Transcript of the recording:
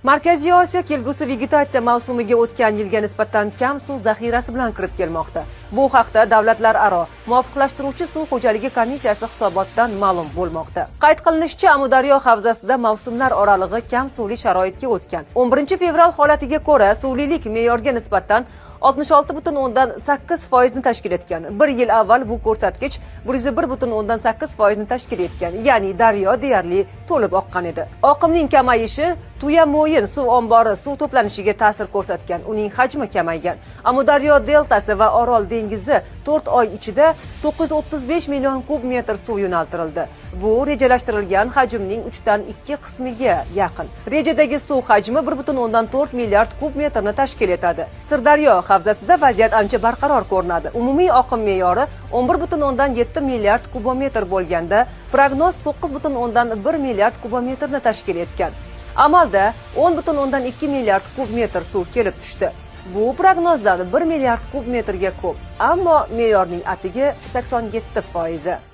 Markaziy Osiyo kelgusi vegetatsiya mavsumiga o'tgan yilga nisbatan kam suv zaxirasi bilan kirib kelmoqda. Bu haqda davlatlararo muvofiqlashtiruvchi suv xo'jaligi komissiyasi hisobotidan ma'lum bo'lmoqda. Qayd qilinishicha, Amudaryo havzasida mavsumlar oralig'i kam suvli sharoitga o'tgan. 11 fevral holatiga ko'ra, suvlilik me'yorga nisbatan 66,8% ni tashkil etgan. Bir yil avval bu ko'rsatkich 101,8% ni tashkil etgan. Ya'ni daryo deyarli to'lib oqqan edi. Oqimning kamayishi Tuyamo'yin suv ombori suv to'planishiga ta'sir ko'rsatgan. Uning hajmi kamaygan. Amudaryo deltasi va Orol dengizi 4 oy ichida 935 million kub metr suv yo'naltirildi. Bu rejalashtirilgan hajmning 3 dan 2 qismiga yaqin. Rejadagi suv hajmi 1,4 milliard kub metrni tashkil etadi. Sirdaryo havzasida vaziyat ancha barqaror ko'rinadi. Umumiy oqim me'yori 11,7 milliard kubometr bo'lganda, prognoz 9,1 milliard kubometrni tashkil etgan. Amalda 10,2 milliard kub metr suv kelib tushdi. Bu prognozdan 1 milliard kub metrga ko'p, ammo me'yorning atigi 87%.